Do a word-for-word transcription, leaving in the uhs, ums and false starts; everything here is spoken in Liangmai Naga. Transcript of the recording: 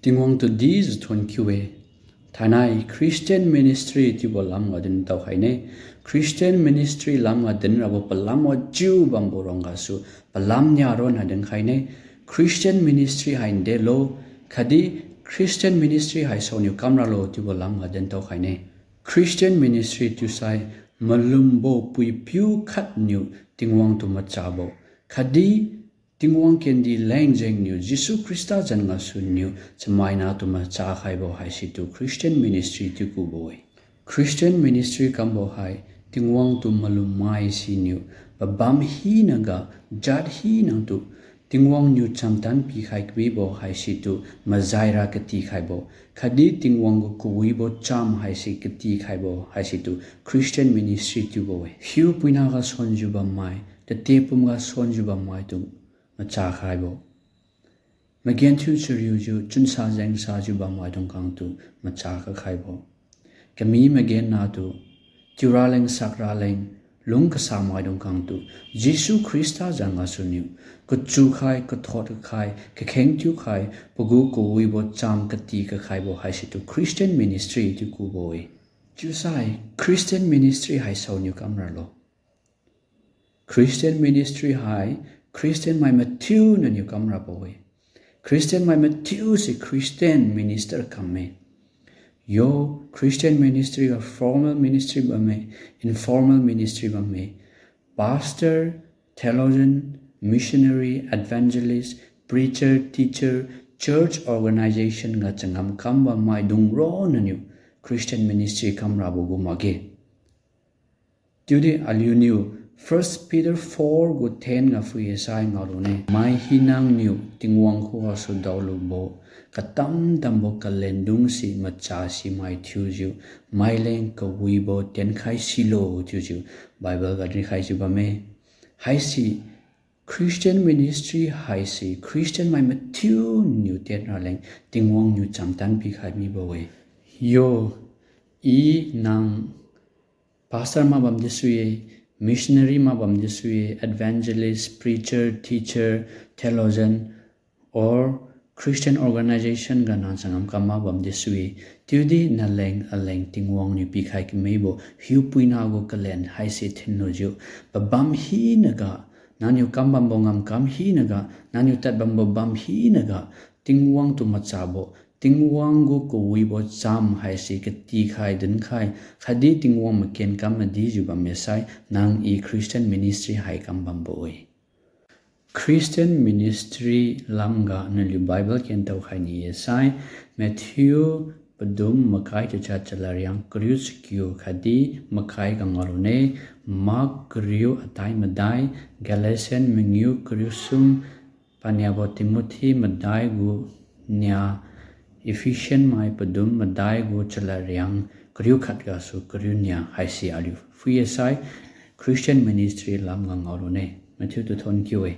Tingwang tu dijiu thon kiu-e. Thainai Christian ministry chiubo lamga din tao khaine. Christian ministry lamga dinrabo palamga chiu bambo ronggasu palam nia ronna din khaine. Christian ministry hai ndelo, khatdi Christian ministry hai saoniu kamralo chiubo lamga din tao khaine. Christian ministry chiusai malumbo puipiu khatniu Tingwang tu machabo, khatdi Tingwang kendi leng jengniu Jesu Khrista zan ngasuniu chamaina tu machakhaibo haisitu Christian ministry chiu kubo-e. Christian ministry kambo hai Tingwang tu malummai siniu pabam hinaga jat hinatu Tingwang niu chamtan pikhai kawibo haisitu mazaira katikhaibo, khatdi Tingwang gu kawibo cham haise katikhaibo haisitu Christian ministry chiubo-e. Hiupuina ga suanjiu bammai, tatepum ga suanjiu bammai tu machakhaibo. Magenthiu chariujiu chunsa jengsajiu bammaidung khangtu macha kakhaibo. Kami magennatu tiuraleng sakraleng lung kasamaidung khangtu Jesu Khrista zan ngasuniu kachukhai, kathot kakhai, kakheng thiukhai, pagu kawibo cham kati kakhaibo haisitu Christian ministry chiu kubo-e. Chiusai Christian ministry hai saoniu kamralo? Christian ministry hai Christian mai mathiu naniu kamrabo-e. Christian mai mathiuse Christian minister kamme. Yo, Christian ministry ga formal ministry bamme, informal ministry bamme. Pastor, theologian, missionary, evangelist, preacher, teacher, church organisation ga changam kam bammaidung ronaniu Christian ministry kamrabo gu makge. Chiudi aliuniu First Peter four gu ten ga phuisai ngaolune. Mai hinaniu Tingwang khugasu daolubo katam-tambo kalendungse macha simai thiujiu maileng kawibo tienkhai silo chiujiu Bible ga dinkhaijiu bamme. Haise Christian ministry haise Christian mai mathiu niu tien raleng Tingwang niu chamtan pikhai mibo-e. Yo, i nang pastor mak bamdi sui-e, missionary mak bamdi sui-e, evangelist, preacher, teacher, theologian, or Christian organisation ga nang changam kam mak bamdi sui-e, chiudi naleng aleng Tingwang niu pikhai kamibo hiupuina gu kalen haise thinlujiu, pabam hinaga, nangniu kam bambo ngamkam hinaga, nangniu tad bambo bam hinaga, Tingwang tu machabo, Tingwang gu kawibo cham haise katikhai dinkhai, khatdi Tingwang maken kam madijiu bamme sai, nang i Christian ministry hai kam bambo-e. Christian ministry lamga naliu Bible kentao khai ni-e sai, Matthew padum makai chachat chalariang kariu chakiu khatdi makai ga ngaolune, Mark kariu atai madai, Galatian mangiu kariu sum, paniabo Timothy madai gu nia, Ephesian mai padum madai gu chalariang kariu khat gasu kariu nia haise aliu phui-e sai, Christian ministry lamga ngaolune. Mathiu tu thon kiu-e.